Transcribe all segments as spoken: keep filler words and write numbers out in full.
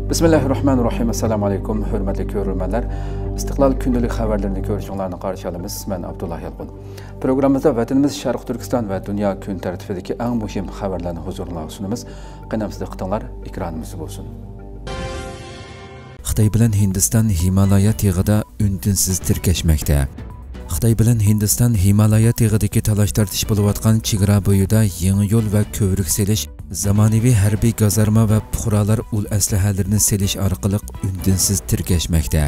بىسمىللاھىررەھمانىررەھىم. ئەسسالامۇ ئەلەيكۇم، ھۆرمەتلىك كۆرۈرمەنلەر. ئىستىقلال كۈندىلىك خەۋەرلىرىنى كۆرۈشۈڭلارنى قارشى ئالىمىز. مەن ئابدۇللا يالقۇن. پروگراممىمىزدا ۋەتىنىمىز شەرقىي تۈركىستان ۋە دۇنيا كۈن تەرتىپىدىكى ئەڭ مۇھىم خەۋەرلەرنى ھۇزۇرۇڭلارغا سۇنىمىز. قېنى ئەمسە دىققىتىڭلار ئېكرانىمىزدا بولسۇن. خىتاي بىلەن ھىندىستان ھىمالايا تېغىدا ئۈندىنسىز تىركەشمەكتە. خىتاي بىلەن ھىندىستان ھىمالايا تېغىدىكى تالاش-تارتىش بولۇۋاتقان چېگرا بويىدا يېڭى يول ۋە كۆۋرۈك سېلىش، زامانىۋى ھەربىي گازارما ۋە پۇقرالار ئۇل ئەسلىھەلىرىنى سېلىش ئارقىلىق ئۈندىنسىز تىركەشمەكتە.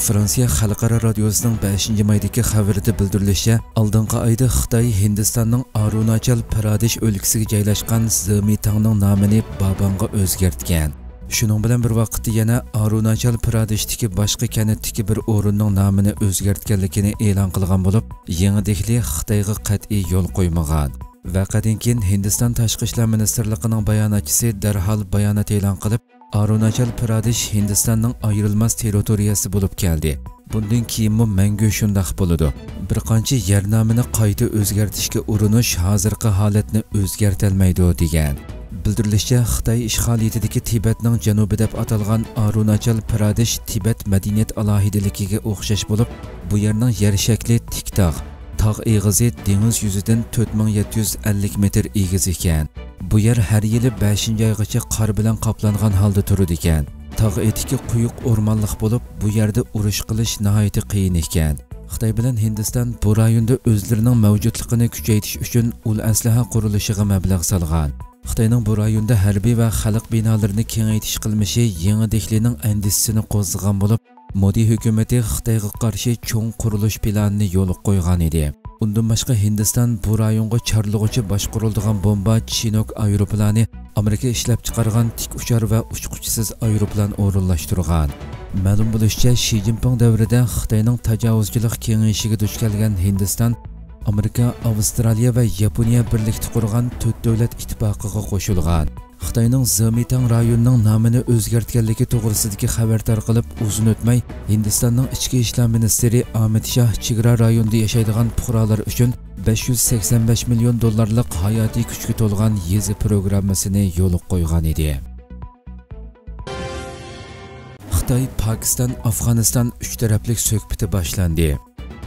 فرانسىيە خەلقئارا رادىيوسىنىڭ بەشىنچى مايدىكى خەۋىرىدە بىلدۈرۈلۈشىچە، ئالدىنقى ئايدا خىتاي ھىندىستاننىڭ ئارۇناچال پرادېش ئۆلكىسىگە جايلاشقان زېمىتاڭنىڭ نامىنى باباڭغا ئۆزگەرتكەن. شۇنىڭ بىلەن بىر ۋاقىتتا يەنە ئارۇناچال پرادېشتىكى باشقا كەنتتىكى بىر ئورۇننىڭ نامىنى ئۆزگەرتكەنلىكىنى ئېلان قىلغان بولۇپ، يېڭى دېھلى خىتايغا قەتئىي يول قويمىغان. ۋەقەدىن كېيىن ھىندىستان تاشقى ئىشلار مىنىستىرلىقىنىڭ باياناتچىسى دەرھال بايانات ئېلان قىلىپ، ئارۇناچال پرادېش ھىندىستاننىڭ ئايرىلماس تېررىتورىيەسى بولۇپ كەلدى. بۇندىن كېيىنمۇ مەڭگۈ شۇنداق بولىدۇ. بىر قانچە يەر نامىنى قايتا ئۆزگەرتىشكە ئۇرۇنۇش ھازىرقى ھالەتنى ئۆزگەرتەلمەيدۇ، دېگەن. بىلدۈرۈلۈشىچە، خىتاي ئىشغالىيىتىدىكى تىبەتنىڭ جەنۇبى دەپ ئاتالغان ئارۇناچال پرادېش تىبەت مەدەنىيەت ئالاھىدىلىكىگە ئوخشاش بولۇپ، بۇ يەرنىڭ يەر شەكلى تىك تاغ، تاغ ئېغىزى دېڭىز يۈزىدىن تۆت مىڭ يەتتە يۈز ئەللىك مېتىر ئېگىز ئىكەن. بۇ يەر ھەر يىلى بەشىنچى ئايغىچە قار بىلەن قاپلانغان ھالدا تۇرىدىكەن. تاغ ئېتىكى قويۇق ئورمانلىق بولۇپ، بۇ يەردە ئۇرۇش قىلىش ناھايىتى قىيىن ئىكەن. خىتاي بىلەن ھىندىستان بۇ رايوندا ئۆزلىرىنىڭ مەۋجۇتلۇقىنى كۈچەيتىش ئۈچۈن ئۇل ئەسلىھە قۇرۇلۇشىغا مەبلەغ سالغان. خىتاينىڭ بۇ رايوندا ھەربىي ۋە خەلق بىنالىرىنى كېڭەيتىش قىلمىشى يېڭى دېھلىنىڭ ئەندىشىسىنى قوزغىغان بولۇپ، مودى ھۆكۈمىتى خىتايغا قارشى چوڭ قۇرۇلۇش پىلانىنى يولغا قويغان ئىدى. ئۇندىن باشقا، ھىندىستان بۇ رايونغا چارلىغۇچى باشقۇرۇلىدىغان بومبا چىنوك ئايروپىلانى ئامېرىكا ئىشلەپچىقارغان تىك ئۇچار ۋە ئۇچقۇچىسىز ئايروپىلان ئورۇنلاشتۇرغان. مەلۇم بولۇشىچە، شى جىنپىڭ دەۋرىدە خىتاينىڭ تاجاۋۇزچىلىق كېڭىيىشىگە دۇچ كەلگەن ھىندىستان ئامېرىكا، ئاۋسترالىيە ۋە ياپونىيە بىرلىكتە قۇرغان تۆت دۆلەت ئىتتىپاقىغا قوشۇلغان. خىتاينىڭ زېمىتاڭ رايونىنىڭ نامىنى ئۆزگەرتكەنلىكى توغرىسىدىكى خەۋەر تارقىلىپ ئۇزۇن ئۆتمەي، ھىندىستاننىڭ ئىچكى ئىشلار مىنىستىرى ئامىت شاھ چېگرا رايونىدا ياشايدىغان پۇقرالار ئۈچۈن بەش يۈز سەكسەن بەش مىليون دوللارلىق ھاياتىي كۈچكە تولغان يېزا پروگراممىسىنى يولغا قويغان ئىدى. خىتاي، پاكىستان، ئافغانىستان ئۈچ تەرەپلىك سۆھبىتى باشلاندى.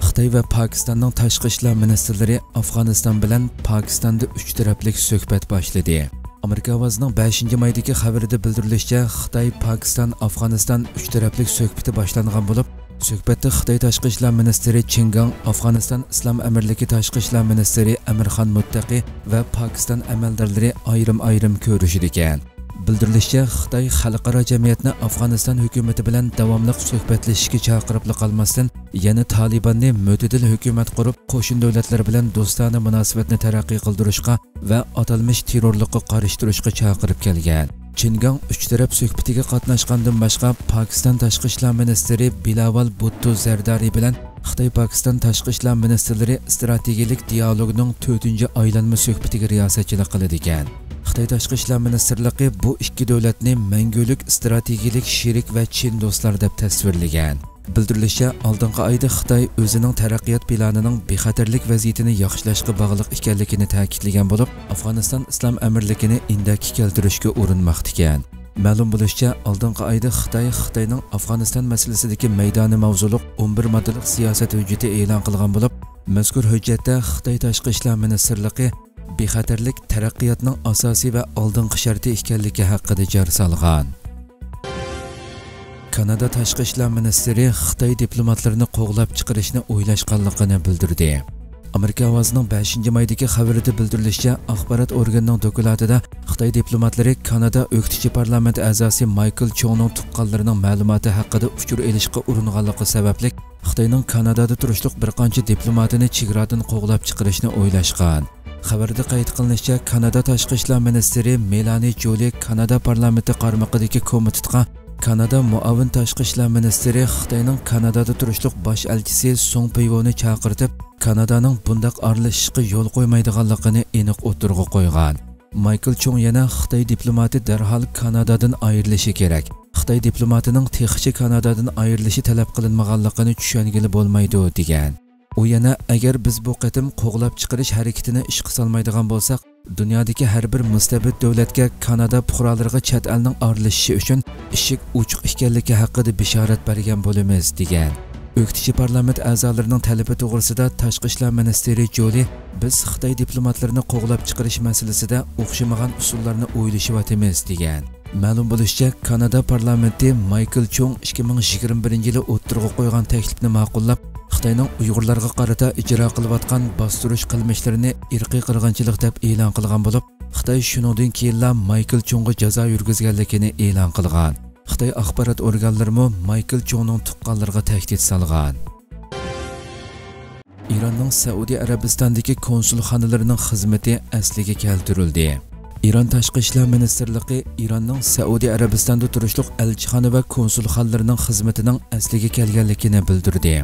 خىتاي ۋە پاكىستاننىڭ تاشقى ئىشلار مىنىستىرلىرى ئافغانىستان بىلەن پاكىستاندا ئۈچ تەرەپلىك سۆھبەت باشلىدى. ئامېرىكا ئاۋازىنىڭ بەشىنچى مايدىكى خەۋىرىدە بىلدۈرۈلۈشىچە، خىتاي، پاكىستان، ئافغانىستان ئۈچ تەرەپلىك سۆھبىتى باشلانغان بولۇپ، سۆھبەتتە خىتاي تاشقى ئىشلار مىنىستىرى چېن گاڭ، ئافغانىستان ئىسلام ئەمىرلىكى تاشقى ئىشلار مىنىستىرى ئەمىرخان مۇتتەقى ۋە پاكىستان ئەمەلدارلىرى ئايرىم-ئايرىم كۆرۈشىدىكەن. بىلدۈرۈلۈشىچە، خىتاي خەلقئارا جەمئىيەتنى ئافغانىستان ھۆكۈمىتى بىلەن داۋاملىق سۆھبەتلىشىشكە چاقىرىپلا قالماستىن، يەنە تالىباننى مۆتىدىل ھۆكۈمەت قۇرۇپ، قوشنا دۆلەتلەر بىلەن دوستانە مۇناسىۋەتنى تەرەققىي قىلدۇرۇشقا ۋە ئاتالمىش تېررورلۇققا قارشى تۇرۇشقا چاقىرىپ كەلگەن. چېن گاڭ ئۈچ تەرەپ سۆھبىتىگە قاتناشقاندىن باشقا، پاكىستان تاشقى ئىشلار مىنىستىرى بىلاۋال بۇتتو زەردارى بىلەن خىتاي-پاكىستان تاشقى ئىشلار مىنىستىرلىرى ئىستراتېگىيەلىك دىئالوگنىڭ تۆتىنچى ئايلانما سۆھبىتىگە رىياسەتچىلىك قىلىدىكەن. خىتاي تاشقى ئىشلار مىنىستىرلىقى بۇ ئىككى دۆلەتنى مەڭگۈلۈك ئىستراتېگىيەلىك شېرىك ۋە چىن دوستلار دەپ تەسۋىرلىگەن. بىلدۈرۈلۈشىچە، ئالدىنقى ئايدا خىتاي ئۆزىنىڭ تەرەققىيات پىلانىنىڭ بىخەتەرلىك ۋەزىيىتىنى ياخشىلاشقا باغلىق ئىكەنلىكىنى تەكىتلىگەن بولۇپ، ئافغانىستان ئىسلام ئەمىرلىكىنى ئىندەككە كەلتۈرۈشكە ئۇرۇنماقتىكەن. مەلۇم بولۇشىچە، ئالدىنقى ئايدا خىتاي خىتاينىڭ ئافغانىستان مەسىلىسىدىكى مەيدانى ماۋزۇلۇق ئون بىر ماددىلىق سىياسەت ھۆججىتى ئېلان قىلغان بولۇپ، مەزكۇر ھۆججەتتە خىتاي تاشقى ئىشلار مىنىستىرلىقى بىخەتەرلىك تەرەققىياتنىڭ ئاساسىي ۋە ئالدىنقى شەرتى ئىكەنلىكى ھەققىدە جار سالغان. كانادا تاشقى ئىشلار مىنىستىرى خىتاي دىپلوماتلىرىنى قوغلاپ چىقىرىشنى ئويلاشقانلىقىنى بىلدۈردى. ئامېرىكا ئاۋازىنىڭ بەشىنچى مايدىكى خەۋىرىدە بىلدۈرۈلۈشىچە، ئاخبارات ئورگىنىنىڭ دوكلاتىدا خىتاي دىپلوماتلىرى كانادا ئۆكتىچى پارلامېنت ئەزاسى مايكل چوڭنىڭ تۇغقانلىرىنىڭ مەلۇماتى ھەققىدە ئۇچۇر ئېلىشقا ئۇرۇنغانلىقى سەۋەبلىك، خىتاينىڭ كانادادا تۇرۇشلۇق بىر قانچە دىپلوماتىنى چېگرادىن قوغلاپ چىقىرىشنى ئويلاشقان. خەۋەردە قەيت قىلىنىشىچە، كانادا تاشقى ئىشلار مىنىستىرى مېلانى جولى كانادا پارلامېنتى قارمىقىدىكى كومىتېتقا كانادا مۇئاۋىن تاشقى ئىشلار مىنىستىرى خىتاينىڭ كانادادا تۇرۇشلۇق باش ئەلچىسى سۇڭ پېيۋونى چاقىرتىپ، كانادانىڭ بۇنداق ئارىلىشىشقا يول قويمايدىغانلىقىنى ئېنىق ئوتتۇرىغا قويغان. مايكل چوڭ يەنە خىتاي دىپلوماتى دەرھال كانادادىن ئايرىلىشى كېرەك. خىتاي دىپلوماتىنىڭ تېخىچە كانادادىن ئايرىلىشى تەلەپ قىلىنمىغانلىقىنى چۈشەنگىلى بولمايدۇ، دېگەن. ئۇ يەنە، ئەگەر بىز بۇ قېتىم قوغلاپ چىقىرىش ھەرىكىتىنى ئىشقا سالمايدىغان بولساق، دۇنيادىكى ھەر بىر مۇستەبىت دۆلەتكە كانادا پۇقرالىرىغا چەت ئەلنىڭ ئارىلىشىشى ئۈچۈن ئىشىك ئوچۇق ئىكەنلىكى ھەققىدە بېشارەت بەرگەن بولىمىز، دېگەن. ئۆكتىچى پارلامېنت ئەزالىرىنىڭ تەلىپى توغرىسىدا تاشقى ئىشلار مىنىستىرى جولى، بىز خىتاي دىپلوماتلىرىنى قوغلاپ چىقىرىش مەسىلىسىدە ئوخشىمىغان ئۇسۇللارنى ئويلىشىۋاتىمىز، دېگەن. مەلۇم بولۇشىچە، كانادا پارلامېنتى مايكل چوڭ ئىككى مىڭ يىگىرمە بىرىنچى يىلى ئوتتۇرىغا قويغان تەكلىپنى ماقۇللاپ، خىتاينىڭ ئۇيغۇرلارغا قارىتا ئىجرا قىلىۋاتقان باستۇرۇش قىلمىشلىرىنى ئىرقىي قىرغىنچىلىق دەپ ئېلان قىلغان بولۇپ، خىتاي شۇنىڭدىن كېيىنلا مايكل چوڭغا جازا يۈرگۈزگەنلىكىنى ئېلان قىلغان. خىتاي ئاخبارات ئورگانلىرىمۇ مايكل چوڭنىڭ تۇغقانلىرىغا تەھدىت سالغان. ئىراننىڭ سەئۇدى ئەرەبىستاندىكى كونسۇلخانىلىرىنىڭ خىزمىتى ئەسلىگە كەلتۈرۈلدى. ئىران تاشقى ئىشلار مىنىستىرلىقى ئىراننىڭ سەئۇدى ئەرەبىستاندا تۇرۇشلۇق ئەلچىخانا ۋە كونسۇلخانىلىرىنىڭ خىزمىتىنىڭ ئەسلىگە كەلگەنلىكىنى بىلدۈردى.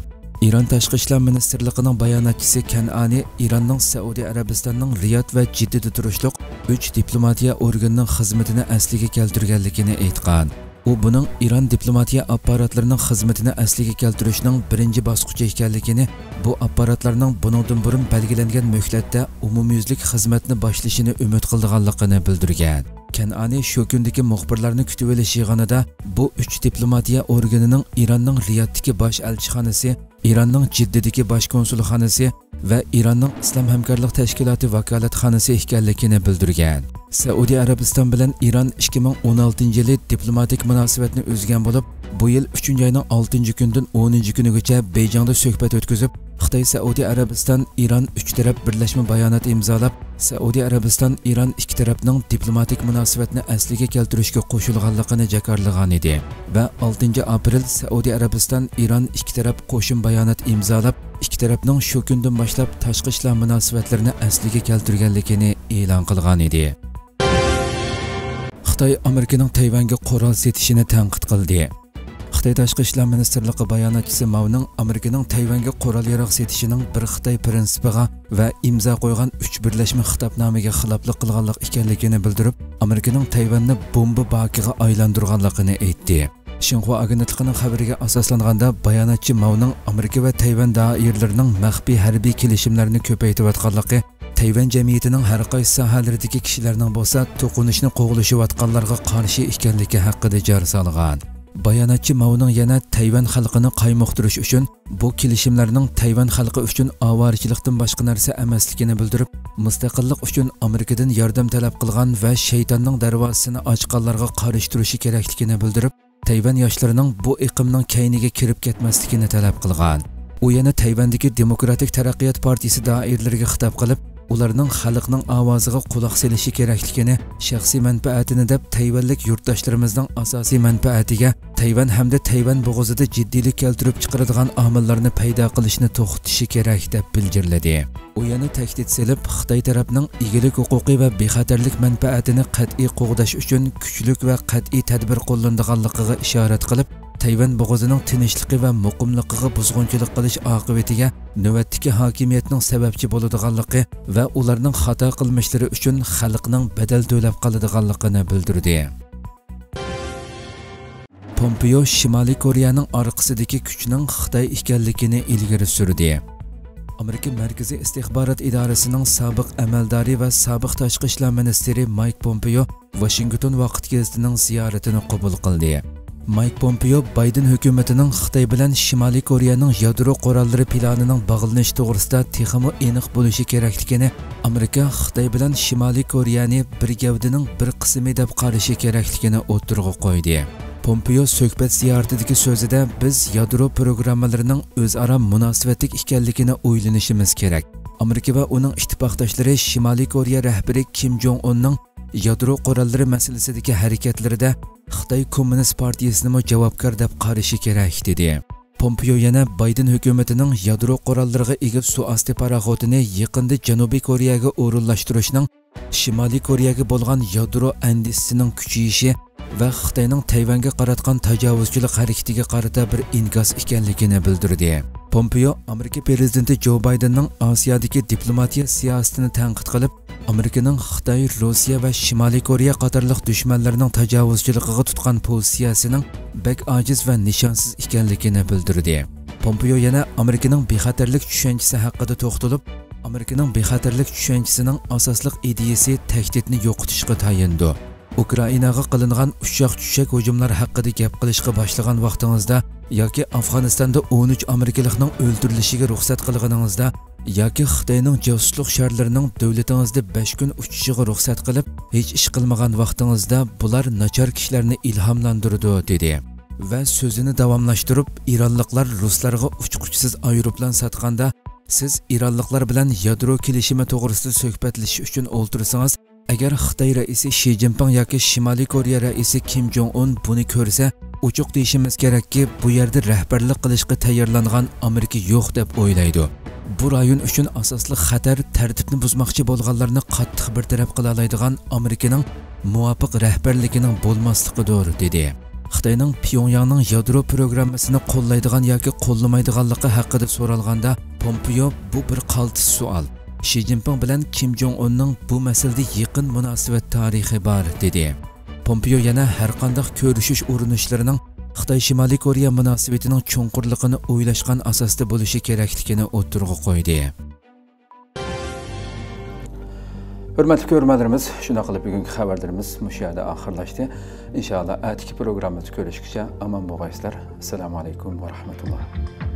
ئىران تاشقى ئىشلار مىنىستىرلىقىنىڭ باياناتچىسى كەنئانى ئىراننىڭ سەئۇدى ئەرەبىستاننىڭ رىياد ۋە جىددىدە تۇرۇشلۇق ئۈچ دىپلوماتىيە ئورگىنىنىڭ خىزمىتىنى ئەسلىگە كەلتۈرگەنلىكىنى ئېيتقان. ئۇ بۇنىڭ ئىران دىپلوماتىيە ئاپپاراتلىرىنىڭ خىزمىتىنى ئەسلىگە كەلتۈرۈشنىڭ بىرىنچى باسقۇچى ئىكەنلىكىنى، بۇ ئاپپاراتلارنىڭ بۇنىڭدىن بۇرۇن بەلگىلەنگەن مۆھلەتتە ئومۇميۈزلۈك خىزمەتنى باشلىشىنى ئۈمىد قىلىدىغانلىقىنى بىلدۈرگەن. كەنئانى شۇ كۈندىكى مۇخبىرلارنى كۈتۈۋېلىش يىغىنىدا بۇ ئۈچ دىپلوماتىيە ئورگىنىنىڭ ئىراننىڭ رىيادتىكى باش ئەلچىخانىسى، ئىراننىڭ جىددىدىكى باش كونسۇلخانىسى ۋە ئىراننىڭ ئىسلام ھەمكارلىق تەشكىلاتى ۋاكالەتخانىسى ئىكەنلىكىنى بىلدۈرگەن. سەئۇدى ئەرەبىستان بىلەن ئىران ئىككى مىڭ ئون ئالتىنچى يىلى دىپلوماتىك مۇناسىۋەتنى ئۈزگەن بولۇپ، بۇ يىل ئۈچىنچى ئاينىڭ ئالتىنچى كۈنىدىن ئونىنچى كۈنىگىچە بېيجىڭدا سۆھبەت ئۆتكۈزۈپ، خىتاي سەئۇدى ئەرەبىستان ئىران ئۈچ تەرەپ بىرلەشمە بايانات ئىمزالاپ، سەئۇدى ئەرەبىستان ئىران ئىككى تەرەپنىڭ دىپلوماتىك مۇناسىۋەتنى ئەسلىگە كەلتۈرۈشكە قوشۇلغانلىقىنى جاكارلىغان ئىدى ۋە ئالتىنچى ئاپرېل سەئۇدى ئەرەبىستان ئىران ئىككى تەرەپ قوشۇم بايانات ئىمزالاپ، ئىككى تەرەپنىڭ شۇ كۈندىن باشلاپ تاشقى ئىشلار مۇناسىۋەتلىرىنى ئەسلىگە كەلتۈرگەنلىكىنى ئېلان قىلغان ئىدى. خىتاي ئامېرىكىنىڭ تەيۋەنگە قورال سېتىشىنى تەنقىد قىلدى. خىتاي تاشقى ئىشلار مىنىستىرلىقى باياناتچىسى ماۋنىڭ ئامېرىكىنىڭ تەيۋەنگە قورال-ياراغ سېتىشىنىڭ بىر خىتاي پىرىنسىپىغا ۋە ئىمزا قويغان ئۈچ بىرلەشمە خىتابنامىگە خىلاپلىق قىلغانلىقى ئىكەنلىكىنى بىلدۈرۈپ، ئامېرىكىنىڭ تەيۋەننى بومبا باكىغا ئايلاندۇرغانلىقىنى ئېيتتى. شىنخۇا ئاگېنتلىقىنىڭ خەۋىرىگە ئاساسلانغاندا، باياناتچى ماۋنىڭ ئامېرىكا ۋە تەيۋەن دائىرىلىرىنىڭ مەخپىي ھەربىي كېلىشىملەرنى كۆپەيتىۋاتقانلىقى، تەيۋەن جەمئىيىتىنىڭ ھەر قايسى ساھەلىرىدىكى كىشىلەرنىڭ بولسا توقۇنۇشنى قوغلىشىۋاتقانلارغا قارشى ئىكەنلىكى ھەققىدە جار سالغان. باياناتچى ماۋنىڭ يەنە تەيۋەن خەلقىنى قايمۇقتۇرۇش ئۈچۈن بۇ كېلىشىملەرنىڭ تەيۋەن خەلقى ئۈچۈن ئاۋارىچىلىقتىن باشقا نەرسە ئەمەسلىكىنى بىلدۈرۈپ، مۇستەقىللىق ئۈچۈن ئامېرىكىدىن ياردەم تەلەپ قىلغان ۋە شەيتاننىڭ دەرۋازىسىنى ئاچقانلارغا قارشى تۇرۇشى كېرەكلىكىنى بىلدۈرۈپ، تەيۋەن ياشلىرىنىڭ بۇ ئېقىمنىڭ كەينىگە كىرىپ كەتمەسلىكىنى تەلەپ قىلغان. ئۇ يەنە تەيۋەندىكى دېموكراتىك تەرەققىيات پارتىيىسى دائىرىلىرىگە خىتاب قىلىپ، ئۇلارنىڭ خەلقنىڭ ئاۋازىغا قۇلاق سېلىشى كېرەكلىكىنى، شەخسىي مەنپەئەتىنى دەپ، تەيۋەنلىك يۇرتداشلىرىمىزنىڭ ئاساسىي مەنپەئەتىگە تەيۋەن ھەمدە تەيۋەن بوغۇزىدا جىددىيلىك كەلتۈرۈپ چىقىرىدىغان ئامىللارنى پەيدا قىلىشنى توختىتىشى كېرەك، دەپ بىلجىرلىدى. ئۇ يەنە تەھدىت سېلىپ، خىتاي تەرەپنىڭ ئىگىلىك ھوقۇقى ۋە بىخەتەرلىك مەنپەئەتىنى قەتئىي قوغداش ئۈچۈن كۈچلۈك ۋە قەتئىي تەدبىر قوللىنىدىغانلىقىغا ئىشارەت قىلىپ، تەيۋەن بوغۇزىنىڭ تىنچلىقى ۋە مۇقىملىقىغا بۇزغۇنچىلىق قىلىش ئاقىۋىتىگە نۆۋەتتىكى ھاكىمىيەتنىڭ سەۋەبچى بولىدىغانلىقى ۋە ئۇلارنىڭ خاتا قىلمىشلىرى ئۈچۈن خەلقنىڭ بەدەل تۆلەپ قالىدىغانلىقىنى بىلدۈردى. پومپېيو شىمالىي كورېيەنىڭ ئارقىسىدىكى كۈچنىڭ خىتاي ئىكەنلىكىنى ئىلگىرى سۈردى. ئامېرىكا مەركىزىي ئىستىخبارات ئىدارىسىنىڭ سابىق ئەمەلدارى ۋە سابىق تاشقى ئىشلار مىنىستىرى مايك پومپېيو ۋاشىنگتون ۋاقىت گېزىتىنىڭ زىيارىتىنى قوبۇل قىلدى. مايك پومپېيو بايدېن ھۆكۈمىتىنىڭ خىتاي بىلەن شىمالىي كورېيەنىڭ يادرو قوراللىرى پىلانىنىڭ باغلىنىشى توغرىسىدا تېخىمۇ ئېنىق بولۇشى كېرەكلىكىنى، ئامېرىكا خىتاي بىلەن شىمالىي كورېيەنى بىر گەۋدىنىڭ بىر قىسمى دەپ قارىشى كېرەكلىكىنى ئوتتۇرىغا قويدى. پومپېيو سۆھبەت زىيارىتىدىكى سۆزىدە، بىز يادرو پروگراممىلىرىنىڭ ئۆزئارا مۇناسىۋەتلىك ئىكەنلىكىنى ئويلىنىشىمىز كېرەك. ئامېرىكا ۋە ئۇنىڭ ئىتتىپاقداشلىرى شىمالىي كورېيە رەھبىرى كىم جوڭ ئۇننىڭ يادرو قوراللىرى مەسىلىسىدىكى ھەرىكەتلىرىدە خىتاي كوممۇنىست پارتىيىسىنىمۇ جاۋابكار دەپ قارىشى كېرەك، دېدى. پومپېيو يەنە بايدېن ھۆكۈمىتىنىڭ يادرو قوراللىرىغا ئىگە سۇ ئاستى پاراخوتىنى يېقىندا جەنۇبىي كورېيەگە ئورۇنلاشتۇرۇشنىڭ شىمالىي كورېيەگە بولغان يادرو ئەندىزىسىنىڭ كۈچىيىشى ۋە خىتاينىڭ تەيۋەنگە قاراتقان تاجاۋۇزچىلىق ھەرىكىتىگە قارىتا بىر ئىنكاس ئىكەنلىكىنى بىلدۈردى. پومپېيو ئامېرىكا پىرېزىدېنتى جو بايدېننىڭ ئاسىيادىكى دىپلوماتىيە سىياسىتىنى تەنقىد قىلىپ، ئامېرىكىنىڭ خىتاي، روسىيە ۋە شىمالىي كورېيە قاتارلىق دۈشمەنلىرىنىڭ تاجاۋۇزچىلىقىغا تۇتقان پوزىتسىيەسىنىڭ بەك ئاجىز ۋە نىشانسىز ئىكەنلىكىنى بىلدۈردى. پومپېيو يەنە ئامېرىكىنىڭ بىخەتەرلىك چۈشەنچىسى ھەققىدە توختىلىپ، ئامېرىكىنىڭ بىخەتەرلىك چۈشەنچىسىنىڭ ئاساسلىق ئىدىيىسى تەھدىتنى يوقىتىشقا تايىنىدۇ. ئۇكرائىناغا قىلىنغان ئۇششاق-چۈششەك ھۇجۇملار ھەققىدە گەپ قىلىشقا باشلىغان ۋاقتىڭىزدا ياكى ئافغانىستاندا ئون ئۈچ ئامېرىكىلىقنىڭ ئۆلتۈرۈلۈشىگە رۇخسەت قىلغىنىڭىزدا ياكى خىتاينىڭ جاسۇسلۇق شارلىرىنىڭ دۆلىتىڭىزدە بەش كۈن ئۇچۇشىغا رۇخسەت قىلىپ، ھېچ ئىش قىلمىغان ۋاقتىڭىزدا بۇلار ناچار كىشىلەرنى ئىلھاملاندۇرىدۇ، دېدى. ۋە سۆزىنى داۋاملاشتۇرۇپ، ئىرانلىقلار رۇسلارغا ئۇچقۇچىسىز ئايروپىلان ساتقاندا، سىز ئىرانلىقلار بىلەن يادرو كېلىشىمى توغرىسىدا سۆھبەتلىشىش ئۈچۈن ئولتۇرسىڭىز، ئەگەر خىتاي رەئىسى شى جىنپىڭ ياكى شىمالىي كورېيە رەئىسى كىم جوڭ ئۇن بۇنى كۆرسە، ئوچۇق دېيىشىمىز كېرەككى، بۇ يەردە رەھبەرلىك قىلىشقا تەييارلانغان ئامېرىكا يوق دەپ ئويلايدۇ. بۇ رايون ئۈچۈن ئاساسلىق خەتەر تەرتىپنى بۇزماقچى بولغانلارنى قاتتىق بىر تەرەپ قىلالايدىغان ئامېرىكىنىڭ مۇۋاپىق رەھبەرلىكىنىڭ بولماسلىقىدۇر، دېدى. خىتاينىڭ پيۇڭياڭنىڭ يادرو پروگراممىسىنى قوللايدىغان ياكى قوللىمايدىغانلىقى ھەققىدە سورالغاندا، پومپېيو بۇ بىر قالتىس سوئال. شى جىنپىڭ بىلەن كىم جوڭ ئۇننىڭ بۇ مەسىلىدە يېقىن مۇناسىۋەت تارىخى بار، دېدى. پومپېيو يەنە ھەرقانداق كۆرۈشۈش ئۇرۇنۇشلىرىنىڭ خىتاي شىمالىي كورېيە مۇناسىۋىتىنىڭ چوڭقۇرلۇقىنى ئويلاشقان ئاساستا بولۇشى كېرەكلىكىنى ئوتتۇرىغا قويدى. ھۆرمەتلىك كۆرۈرمەنلىرىمىز، شۇنداق قىلىپ بۈگۈنكى خەۋەرلىرىمىز مۇشۇ يەردە ئاخىرلاشتى. ئىنشائاللا، ئەتىكى پروگراممىمىزدا كۆرۈشكىچە ئامان بولغايسىلەر. ئەسسالامۇ ئەلەيكۇم ۋە رەھمەتۇللا.